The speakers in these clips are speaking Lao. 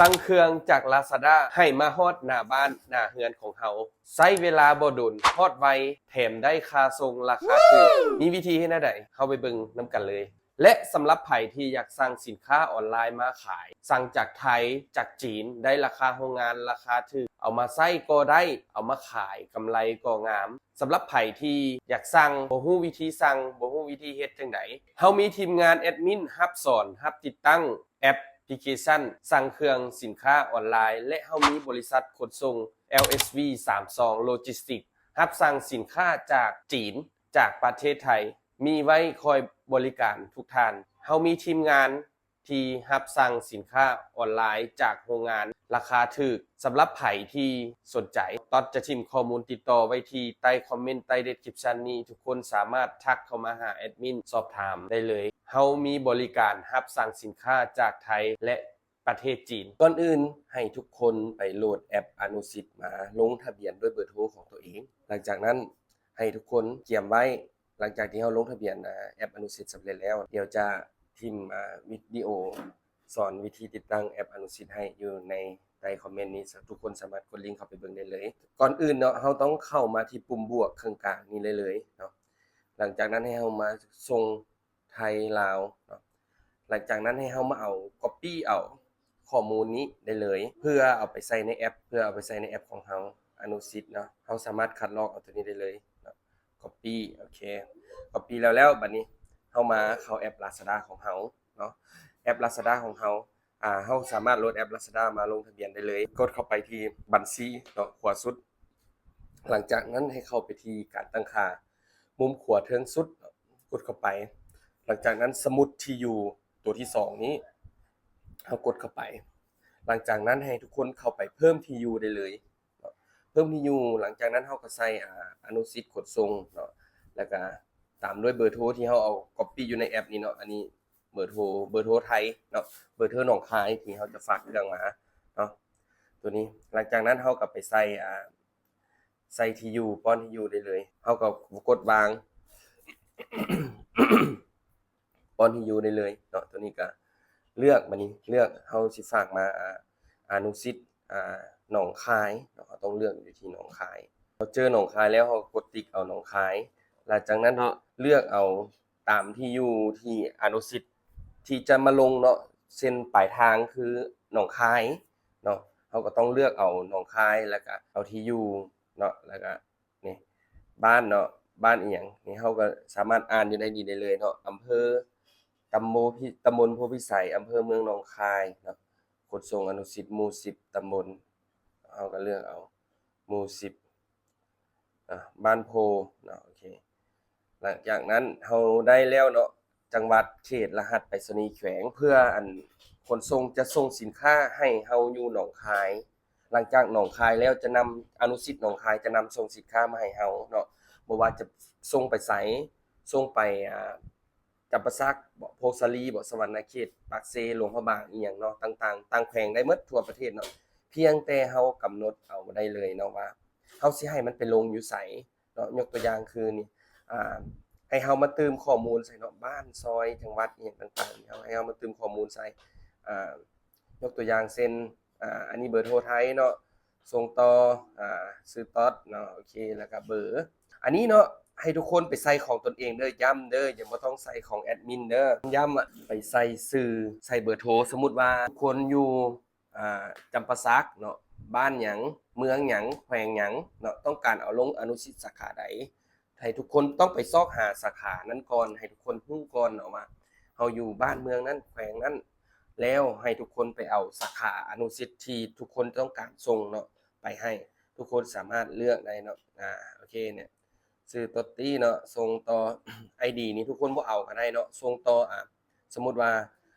ສັ່ງເຄື່ອງຈາກ Lazada ໃຫ້ມາຮອດໜ້າບ້ານໜ້າເຮືອນຂອງເຮົາ ໃຊ້ເວລາບໍ່ດົນ ຮອດໄວ ແຖມໄດ້ຄ່າສົ່ງລາຄາຖືກ. ມີວິທີເຮັດແນວໃດ? ເຮົາໄປເບິ່ງນຳກັນເລີຍ. ແລະ ສຳລັບໃຜທີ່ຢາກສັ່ງສິນຄ້າອອນລາຍມາຂາຍ, ສັ່ງຈາກໄທ, ຈາກຈີນ, ໄດ້ລາຄາໂຮງງານ, ລາຄາຖືກ, ເອົາມາໃຊ້ກໍໄດ້, ເອົາມາຂາຍ, ກຳໄລກໍງາມ. ສຳລັບໃຜທີ່ຢາກສັ່ງ, ບໍ່ຮູ້ວິທີສັ່ງ, ບໍ່ຮູ້ວິທີເຮັດຈັ່ງໃດ, ເຮົາມີທີມງານແອດມິນຮັບສອນ, ຮັບຕິດຕັ້ງແອັບພລິເຄຊັນສັ່ງເຄື່ອງສິນຄ້າອອນລາຍ ແລະ ເຮົາມີບໍລິສັດຂົນສົ່ງ ແອລເອສວີ ສາມສອງ ໂລຈິສຕິກ ຮັບສັ່ງສິນຄ້າຈາກຈີນ, ຈາກປະເທດໄທ ມີໄວ້ຄອຍບໍລິການທຸກທ່ານ. ເຮົາມີທີມງານທີ່ຮັບສັ່ງສິນຄ້າອອນລາຍຈາກໂຮງງານລາຄາຖືກ. ສຳລັບໃຜທີ່ສົນໃຈ, ຕອດຈະຖິ້ມຂໍ້ມູນຕິດຕໍ່ໄວ້ທີ່ໃຕ້ຄອມເມັນໃຕ້ເດສຄຣິບຊັນນີ້. ທຸກຄົນສາມາດທັກເຂົ້າມາຫາແອດມິນສອບຖາມໄດ້ເລີຍ. ເຮົາມີບໍລິການຮັບສັ່ງສິນຄ້າຈາກໄທ ແລະ ປະເທດຈີນ. ກ່ອນອື່ນໃຫ້ທຸກຄົນໄປໂຫຼດແອັບອະນຸສິດມາລົງທະບຽນດ້ວຍເບີໂທຂອງຕົວເອງ. ຫຼັງຈາກນັ້ນໃຫ້ທຸກຄົນກຽມໄວ້. ຫຼັງຈາກທີ່ເຮົາລົງທະບຽນ ອາ ແອັບອະນຸສິດສຳເລັດແລ້ວ, ດຽວຈະຖິ້ມ ອາ ວິດີໂອສອນວິທີຕິດຕັ້ງແອັບອະນຸສິດໃຫ້ຢູ່ໃນໃຕ້ຄອມເມັນນີ້, ທຸກຄົນສາມາດກົດລິ້ງເຂົ້າໄປເບິ່ງໄດ້ເລີຍ. ກ່ອນອື່ນເນາະ, ເຮົາຕ້ອງເຂົ້າມາທີ່ປຸ່ມບວກເຄິ່ງກາງນີ້ໄດ້ເລີຍເນາະ. ຫຼັງຈາກນັ້ນໃຫ້ເຮົາມາສົ່ງ ໄທລາວເນາະ. ຫຼັງຈາກນັ້ນໃຫ້ເຮົາມາເອົາ ກັອບປີ້ເອົາຂໍ້ມູນນີ້ໄດ້ເລີຍ ເພື່ອເອົາໄປໃສ່ໃນແອັບ, ເພື່ອເອົາໄປໃສ່ໃນແອັບຂອງເຮົາ ອະນຸສິດເນາະ. ເຮົາສາມາດຄັດລອກເອົາຕົວນີ້ໄດ້ເລີຍເນາະ, ກັອບປີ້. ໂອເຄ ກັອບປີ້ແລ້ວ, ແລ້ວບັດນີ້ເຮົາມາເຂົ້າແອັບ Lazada ຂອງເຮົາເນາະ. ແອັບ Lazada ຂອງເຮົາ ອາ ເຮົາສາມາດໂຫຼດແອັບ Lazada ມາລົງທະບຽນໄດ້ເລີຍ. ກົດເຂົ້າໄປທີ່ບັນຊີເນາະ, ຂວາສຸດ. ຫຼັງຈາກນັ້ນໃຫ້ເຂົ້າໄປທີ່ການຕັ້ງຄ່າ ມຸມຂວາເທິງສຸດ, ກົດເຂົ້າໄປ. ຫຼັງຈາກນັ້ນສະໝຸດທີ່ຢູ່ຕົວທີສອງນີ້ ເຮົາກົດເຂົ້າໄປ. ຫຼັງຈາກນັ້ນໃຫ້ທຸກຄົນເຂົ້າໄປເພີ່ມທີ່ຢູ່ໄດ້ເລີຍເນາະ, ເພີ່ມທີ່ຢູ່. ຫຼັງຈາກນັ້ນເຮົາກໍໃສ່ ອາ ອະນຸສິດຂົນສົ່ງເນາະ, ແລ້ວກໍຕາມດ້ວຍເບີໂທທີ່ເຮົາເອົາກັອບປີ້ຢູ່ໃນແອັບນີ້ເນາະ. ອັນນີ້ເບີໂທ, ເບີໂທໄທເນາະ, ເບີໂທໜອງຄາຍທີ່ເຮົາຈະຝາກເຄື່ອງມາເນາະ, ຕົວນີ້. ຫຼັງຈາກນັ້ນເຮົາກໍໄປໃສ່ ອາ ໃສ່ທີ່ຢູ່, ປ້ອນທີ່ຢູ່ໄດ້ເລີຍ. ເຮົາກໍກົດວາງ, ປ້ອນທີ່ຢູ່ໄດ້ເລີຍເນາະ. ຕົວນີ້ກໍເລືອກ, ບັດນີ້ເລືອກເຮົາຊິຝາກມາ ອາ ອະນຸສິດ ອາ ໜອງຄາຍເນາະ, ເຮົາຕ້ອງເລືອກຢູ່ທີ່ໜອງຄາຍ. ເຮົາເຈີໜອງຄາຍແລ້ວ ເຮົາກໍກົດຕິກເອົາໜອງຄາຍ. ຫຼັງຈາກນັ້ນເນາະ ເລືອກເອົາ ຕາມທີ່ຢູ່ທີ່ອະນຸສິດທີ່ຈະມາລົງເນາະ, ເຊັ່ນ ປາຍທາງຄືໜອງຄາຍເນາະ, ເຮົາກໍຕ້ອງເລືອກເອົາໜອງຄາຍ ແລ້ວກະເອົາທີ່ຢູ່ເນາະ, ແລ້ວກະນີ້ ບ້ານເນາະ, ບ້ານອີ່ຫຍັງນີ້ ເຮົາກໍສາມາດອ່ານຢູ່ໃນນີ້ໄດ້ເລີຍເນາະ, ອຳເພີ ຕຳບົນ ຕຳບົນໂພພິໄສ, ອຳເພີເມືອງໜອງຄາຍເນາະ, ຂົນສົ່ງອະນຸສິດ ໝູ່ສິບ ຕຳບົນ, ເຮົາກໍເລືອກເອົາ ໝູ່ສິບ ອາ ບ້ານໂພເນາະ. ໂອເຄ ຫຼັງຈາກນັ້ນເຮົາໄດ້ແລ້ວເນາະ, ຈັງຫວັດ, ເຂດ, ລະຫັດໄປສະນີແຂວງ, ເພື່ອອັນຂົນສົ່ງຈະສົ່ງສິນຄ້າໃຫ້ເຮົາຢູ່ໜອງຄາຍ. ຫຼັງຈາກໜອງຄາຍແລ້ວຈະນຳ ອະນຸສິດໜອງຄາຍຈະນຳສົ່ງສິນຄ້າມາໃຫ້ເຮົາເນາະ, ບໍ່ວ່າຈະສົ່ງໄປໃສ, ສົ່ງໄປ ອາ ຈຳປາສັກບໍ, ໂພໄຊລີບໍ, ສະຫວັນນະເຂດ, ປາກເຊ, ຫຼວງພະບາງ ອີ່ຫຍັງເນາະ, ຕ່າງໆ ຕ່າງແຂວງໄດ້ໝົດ ທົ່ວປະເທດເນາະ. ພຽງແຕ່ເຮົາກຳນົດເອົາໄດ້ເລີຍເນາະວ່າ ເຮົາຊິໃຫ້ມັນໄປລົງຢູ່ໃສເນາະ. ຍົກຕົວຢ່າງຄືນີ້ ອາ ໃຫ້ເຮົາມາຕື່ມຂໍ້ມູນໃສ່ເນາະ, ບ້ານ, ຊອຍ, ຈັງຫວັດ ອີ່ຫຍັງຕ່າງໆ ເຮົາ ໃຫ້ເຮົາມາຕື່ມຂໍ້ມູນໃສ່. ອາ ຍົກຕົວຢ່າງເຊັ່ນ ອາ ອັນນີ້ເບີໂທໄທເນາະ, ສົ່ງຕໍ່ ອາ ຊື່ຕອດເນາະ, ໂອເຄ ແລ້ວກະເບີ. ອັນນີ້ເນາະ ໃຫ້ທຸກຄົນໄປໃສ່ຂອງຕົນເອງເດີ, ຢ້ຳເດີ, ຍັງບໍ່ຕ້ອງໃສ່ຂອງແອດມິນເດີ. ຢ້ຳວ່າໄປໃສ່ຊື່, ໃສ່ເບີໂທ. ສົມມຸດວ່າຄົນຢູ່ ອາ ຈຳປາສັກເນາະ, ບ້ານຫຍັງ, ເມືອງຫຍັງ, ແຂວງຫຍັງເນາະ, ຕ້ອງການເອົາລົງອະນຸສິດສາຂາໃດ, ໃຫ້ທຸກຄົນຕ້ອງໄປຊອກຫາສາຂານັ້ນກ່ອນ, ໃຫ້ທຸກຄົນຮູ້ກ່ອນເນາະວ່າເຮົາຢູ່ບ້ານເມືອງນັ້ນ ແຂວງນັ້ນ, ແລ້ວໃຫ້ທຸກຄົນໄປເອົາສາຂາອະນຸສິດທີ່ທຸກຄົນຕ້ອງການສົ່ງເນາະ ໄປໃຫ້. ທຸກຄົນສາມາດເລືອກໄດ້ເນາະ. ອາ ໂອເຄ ເນຍ ຊື່ຕົດຕີ້ເນາະ, ສົ່ງຕໍ່ ໄອດີນີ້ທຸກຄົນບໍ່ເອົາກໍໄດ້ເນາະ, ສົ່ງຕໍ່ ອາ ສົມມຸດວ່າ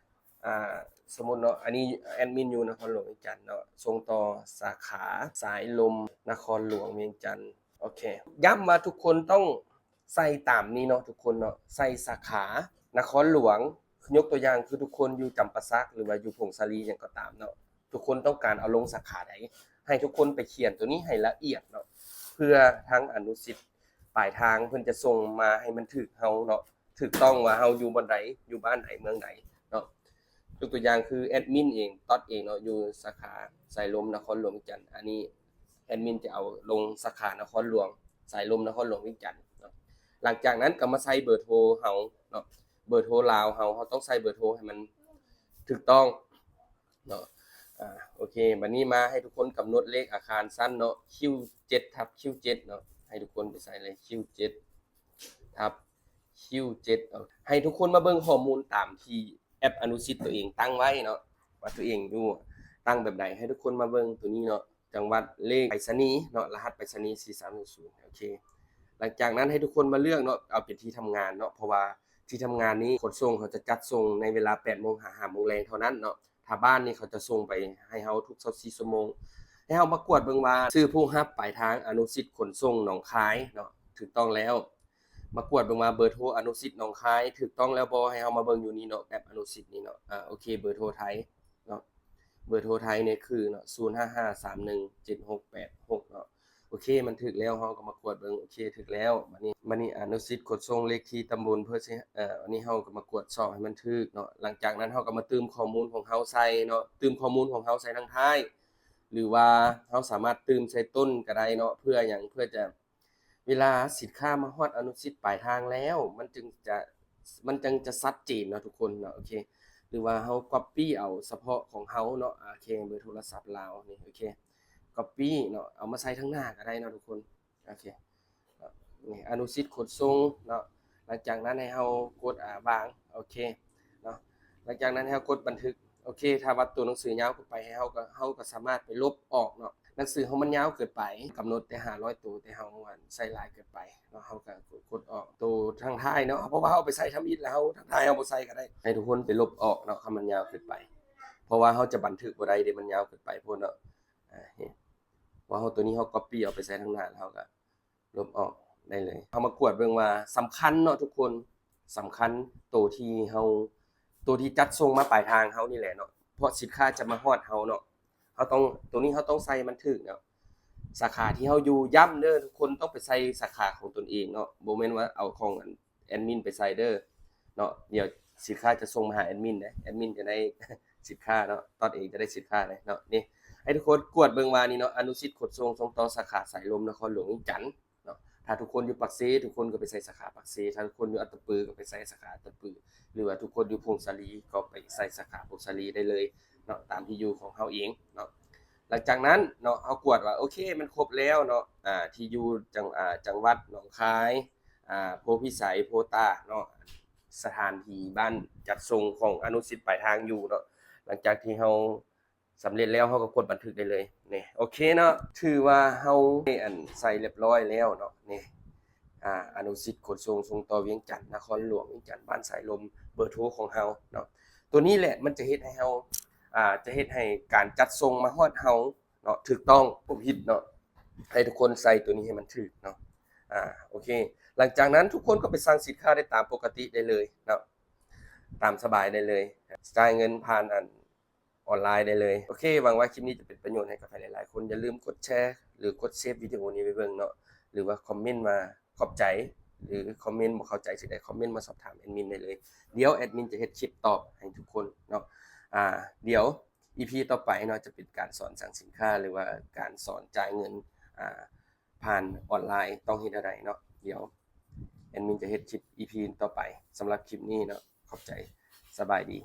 ອາ ສົມມຸດເນາະ, ອັນນີ້ແອດມິນຢູ່ນະຄອນຫຼວງວຽງຈັນເນາະ, ສົ່ງຕໍ່ສາຂາສາຍລົມ ນະຄອນຫຼວງວຽງຈັນ. ໂອເຄ ຢ້ຳວ່າທຸກຄົນຕ້ອງໃສ່ຕາມນີ້ເນາະ ທຸກຄົນເນາະ, ໃສ່ສາຂານະຄອນຫຼວງ. ຍົກຕົວຢ່າງຄືທຸກຄົນຢູ່ຈຳປາສັກ ຫຼືວ່າຢູ່ຜົ້ງສາລີຫຍັງກໍຕາມເນາະ, ທຸກຄົນຕ້ອງການເອົາລົງສາຂາໃດ, ໃຫ້ທຸກຄົນໄປຂຽນຕົວນີ້ໃຫ້ລະອຽດເນາະ, ເພື່ອທາງອະນຸສິດປາຍທາງເພິ່ນຈະສົ່ງມາໃຫ້ມັນຖືກເຮົາເນາະ, ຖືກຕ້ອງວ່າເຮົາຢູ່ບ່ອນໃດ, ຢູ່ບ້ານໃດ, ເມືອງໃດເນາະ. ຍົກຕົວຢ່າງຄືແອດມິນເອງ ຕອດເອງເນາະ ຢູ່ສາຂາສາຍລົມນະຄອນຫຼວງວຽງຈັນ ອັນນີ້ແອດມິນຈະເອົາລົງສາຂານະຄອນຫຼວງ ສາຍລົມນະຄອນຫຼວງວຽງຈັນເນາະ. ຫຼັງຈາກນັ້ນກໍມາໃສ່ເບີໂທເຮົາເນາະ ເບີໂທລາວເຮົາ ເຮົາຕ້ອງໃສ່ເບີໂທໃຫ້ມັນຖືກຕ້ອງເນາະ. ອາ ໂອເຄ ບັດນີ້ມາໃຫ້ທຸກຄົນກຳນົດເລກອາຄານຊັ້ນເນາະ ຄິວເຈັດທັບຄິວເຈັດເນາະ ໃຫ້ທຸກຄົນໄປໃສ່ເລີຍ ຄິວເຈັດທັບຄິວເຈັດເນາະ. ໃຫ້ທຸກຄົນມາເບິ່ງຂໍ້ມູນຕາມທີ່ແອັບອະນຸສິດຕົວເອງຕັ້ງໄວ້ເນາະ ວ່າຕົວເອງຢູ່ຕັ້ງແບບໃດ ໃຫ້ທຸກຄົນມາເບິ່ງຕົວນີ້ເນາະ ຈັງຫວັດ ເລກໄປສະນີເນາະ ລະຫັດໄປສະນີ ສີ່ສາມສູນສູນ ໂອເຄ. ຫຼັງຈາກນັ້ນໃຫ້ທຸກຄົນມາເລືອກເນາະ ເອົາເປັນທີ່ທຳງານເນາະ ເພາະວ່າທີ່ທຳງານນີ້ຂົນສົ່ງເຂົາຈະຈັດສົ່ງໃນເວລາແປດໂມງຫາຫ້າໂມງແລງເທົ່ານັ້ນເນາະ. ຖ້າບ້ານນີ້ເຂົາຈະສົ່ງໄປໃຫ້ເຮົາທຸກຊາວສີ່ຊົ່ວໂມງ. ໃຫ້ເຮົາມາກວດເບິ່ງວ່າຊື່ຜູ້ຮັບປາຍທາງອະນຸສິດຂົນສົ່ງໜອງຄາຍເນາະ ຖືກຕ້ອງແລ້ວ. ມາກວດເບິ່ງວ່າເບີໂທອະນຸສິດໜອງຄາຍຖືກຕ້ອງແລ້ວບໍ່ ໃຫ້ເຮົາມາເບິ່ງຢູ່ນີ້ເນາະ ແອັບອະນຸສິດນີ້ເນາະ. ອາ ໂອເຄ ເບີໂທໄທເນາະ ເບີໂທໄທນີ້ຄືເນາະ ສູນຫ້າຫ້າສາມໜຶ່ງເຈັດຫົກແປດຫົກເນາະ. ໂອເຄ ມັນຖືກແລ້ວ ເຮົາກໍມາກວດເບິ່ງ ໂອເຄ ຖືກແລ້ວ. ບັດນີ້ ບັດນີ້ອະນຸສິດຂົນສົ່ງເລກທີ່ຕຳບົນ ເພື່ອຊິ ເອີ ອັນນີ້ເຮົາກໍມາກວດສອບໃຫ້ມັນຖືກເນາະ. ຫຼັງຈາກນັ້ນເຮົາກໍມາຕື່ມຂໍ້ມູນຂອງເຮົາໃສ່ເນາະ ຕື່ມຂໍ້ມູນຂອງເຮົາໃສ່ທາງທ້າຍ ຫຼືວ່າເຮົາສາມາດຕື່ມໃສ່ຕົ້ນກໍໄດ້ເນາະ. ເພື່ອຫຍັງ? ເພື່ອຈະ ເວລາສິນຄ້າມາຮອດອະນຸສິດປາຍທາງແລ້ວ ມັນຈຶ່ງຈະ ມັນຈັ່ງຈະຊັດເຈນເນາະທຸກຄົນເນາະ ໂອເຄ. ຫຼືວ່າເຮົາກັອບປີ້ເອົາສະເພາະຂອງເຮົາເນາະ ໂອເຄ ເບີໂທລະສັບລາວນີ້ ໂອເຄ ກັອບປີ້ເນາະ ເອົາມາໃສ່ທາງໜ້າກໍໄດ້ເນາະທຸກຄົນ ໂອເຄ. ນີ້ອະນຸສິດຂົນສົ່ງເນາະ ຫຼັງຈາກນັ້ນໃຫ້ເຮົາກົດ ອາ ວາງ ໂອເຄເນາະ. ຫຼັງຈາກນັ້ນໃຫ້ເຮົາກົດບັນທຶກ ໂອເຄ. ຖ້າວ່າຕົວໜັງສືຍາວເກີນໄປ ໃຫ້ເຮົາກໍ ເຮົາກໍສາມາດໄປລົບອອກເນາະ ໜັງສືເຮົາມັນຍາວເກີນໄປ ກຳນົດແຕ່ຫ້າຮ້ອຍໂຕ ແຕ່ເຮົາ ອັນ ໃສ່ຫຼາຍເກີນໄປເນາະ ເຮົາກໍກົດອອກ. ໂຕທາງທ້າຍເນາະ ເພາະວ່າເຮົາໄປໃສ່ທຳອິດແລ້ວ ເຮົາທາງທ້າຍເຮົາບໍ່ໃສ່ກໍໄດ້ ໃຫ້ທຸກຄົນໄປລົບອອກເນາະ ຄັນມັນຍາວເກີນໄປ ເພາະວ່າເຮົາຈະບັນທຶກບໍ່ໄດ້ເດ້ ມັນຍາວເກີນໄປໂພດເນາະ. ອາ ເຫັນ ວ່າເຮົາ ຕົວນີ້ເຮົາກັອບປີ້ເອົາໄປໃສ່ທາງໜ້າ ແລ້ວເຮົາກໍລົບອອກໄດ້ເລີຍ. ເຮົາມາກວດເບິ່ງວ່າສຳຄັນເນາະທຸກຄົນ ສຳຄັນໂຕທີ່ເຮົາ ໂຕທີ່ຈັດສົ່ງມາປາຍທາງເຮົານີ້ແຫຼະເນາະ ເພາະສິນຄ້າຈະມາຮອດເຮົາເນາະ. ເຮົາຕ້ອງ ໂຕນີ້ເຮົາຕ້ອງໃສ່ໃຫ້ມັນຖືກເນາະ ສາຂາທີ່ເຮົາຢູ່. ຢ້ຳເດີ ທຸກຄົນຕ້ອງໄປໃສ່ສາຂາຂອງຕົນເອງເນາະ ບໍ່ແມ່ນວ່າເອົາຂອງ ອັນ ແອດມິນໄປໃສ່ເດີເນາະ. ດຽວສິນຄ້າຈະສົ່ງມາຫາແອດມິນເດ້ ແອດມິນຈະໄດ້ສິນຄ້າເນາະ ຕອດເອງຈະໄດ້ສິນຄ້າເດ້ເນາະ. ນີ້ ໃຫ້ທຸກຄົນກວດເບິ່ງວ່ານີ້ເນາະ ອະນຸສິດຂົນສົ່ງ ສົ່ງຕໍ່ສາຂາສາຍລົມນະຄອນຫຼວງວຽງຈັນເນາະ. ຖ້າທຸກຄົນຢູ່ປາກເຊ ທຸກຄົນກໍໄປໃສ່ສາຂາປາກເຊ, ຖ້າທຸກຄົນຢູ່ອັດຕະປືກໍໄປໃສ່ສາຂາອັດຕະປື ຫຼືວ່າທຸກຄົນຢູ່ຜົ້ງສາລີກໍໄປໃສ່ສາຂາຜົ້ງສາລີໄດ້ເລີຍເນາະ ຕາມທີ່ຢູ່ຂອງເຮົາເອງເນາະ. ຫຼັງຈາກນັ້ນເນາະ ເຮົາກວດວ່າ ໂອເຄ ມັນຄົບແລ້ວເນາະ ອາ ທີ່ຢູ່ ຈັງ ອາ ຈັງຫວັດໜອງຄາຍ ອາ ໂພພິໄສ ໂພຕາກເນາະ ສະຖານທີ່ບ້ານຈັດສົ່ງຂອງອະນຸສິດປາຍທາງຢູ່ເນາະ. ຫຼັງຈາກທີ່ເຮົາສຳເລັດແລ້ວ ເຮົາກໍກົດບັນທຶກໄດ້ເລີຍນີ້ ໂອເຄເນາະ. ຖືວ່າເຮົາໄດ້ ອັນ ໃສ່ລຽບຮ້ອຍແລ້ວເນາະ ນີ້ ອາ ອະນຸສິດຂົນສົ່ງ ສົ່ງຕໍ່ວຽງຈັນ ນະຄອນຫຼວງວຽງຈັນ ບ້ານສາຍລົມ ເບີໂທຂອງເຮົາເນາະ. ຕົວນີ້ແຫຼະມັນຈະເຮັດໃຫ້ເຮົາ ອາ ຈະເຮັດໃຫ້ການຈັດສົ່ງມາຮອດເຮົາ ເນາະ ຖືກຕ້ອງ ບໍ່ຜິດເນາະ. ໃຫ້ທຸກຄົນໃສ່ຕົວນີ້ໃຫ້ມັນຖືກເນາະ ອາ ໂອເຄ. ຫຼັງຈາກນັ້ນທຸກຄົນກໍໄປສັ່ງສິນຄ້າໄດ້ຕາມປົກກະຕິໄດ້ເລີຍເນາະ ຕາມສະບາຍໄດ້ເລີຍ ຈ່າຍເງິນຜ່ານ ອັນ ອອນລາຍໄດ້ເລີຍ. ໂອເຄ ຫວັງວ່າຄລິບນີ້ຈະເປັນປະໂຫຍດໃຫ້ກັບໃຜຫຼາຍໆຄົນ. ຢ່າລືມກົດແຊ ຫຼື ກົດເຊບວິດີໂອນີ້ໄວ້ເບິ່ງເນາະ ຫຼືວ່າຄອມເມັນມາຂອບໃຈ ຫຼືຄອມເມັນບໍ່ເຂົ້າໃຈສິ່ງໃດ ຄອມເມັນມາສອບຖາມແອດມິນໄດ້ເລີຍ. ດຽວແອດມິນຈະເຮັດຄລິບຕອບໃຫ້ທຸກຄົນເນາະ. ອາ ດຽວ ອີພີຕໍ່ໄປເນາະ ຈະເປັນການສອນສັ່ງສິນຄ້າ ຫຼືວ່າການສອນຈ່າຍເງິນ ອາ ຜ່ານອອນລາຍ ຕ້ອງເຮັດແນວໃດເນາະ. ດຽວແອດມິນຈະເຮັດຄລິບອີພີຕໍ່ໄປ. ສຳລັບຄລິບນີ້ເນາະ ຂອບໃຈ ສະບາຍດີ.